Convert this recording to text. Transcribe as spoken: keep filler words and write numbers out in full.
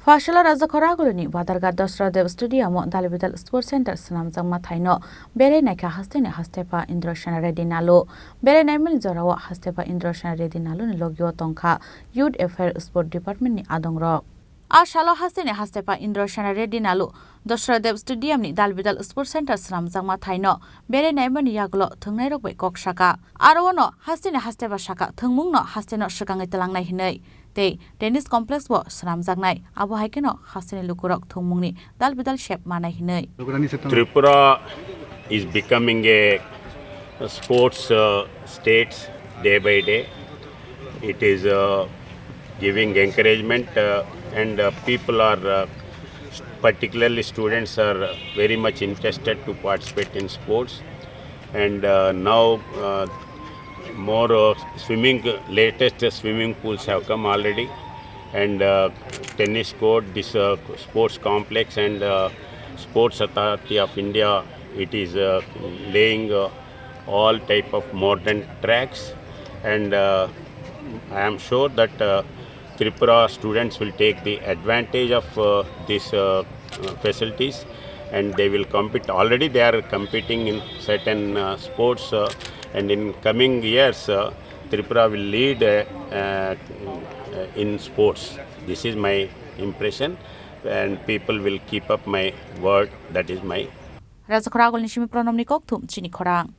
Phasala Rajakhor Agulini Badarghat Dasra Dev Stadium o Dalbidal Sports Center swnamjakma thaino berai naikha hasteni Hastepa Indrasena Reddy Nalu. Berai naimani jorao Hastepa Indrasena Reddy Nalu ni logio tongkha Youth Affair Sport Department ni adongrok. A salo hasteni Hastepa Indrasena Reddy Nalu Dasra Dev Stadium ni Dalbidal Sports Center swnamjakma thaino berai naimani yagulo thwngnairok bai kok saka. Aro ono hasteni Hastepa saka thwngmungno hasteno swkangwi twlangnai hinwi. Tei tennis complex bo swnamjaknai, abo hai kheno hasteni lukurok thwngmungni dalbidal sep manai hinwi. Tripura is becoming a sports, uh, state day by day. It is, uh, giving encouragement, uh, and, uh, people are, uh, particularly students are very much interested to participate in sports. And, uh, now, uh, more, uh, swimming, latest swimming pools have come already, and, uh, tennis court, this, uh, sports complex, and, uh, Sports Authority of India, it is, uh, laying, uh, all type of modern tracks, and, uh, I am sure that, uh, Tripura students will take the advantage of, uh, these, uh, facilities, and they will compete. Already they are competing in certain, uh, sports, uh, and in coming years, uh, Tripura will lead, uh, uh, in sports. This is my impression, and people will keep up my word. That is my Rajakhor Agulni simi Pranamni kokthum chini khorang.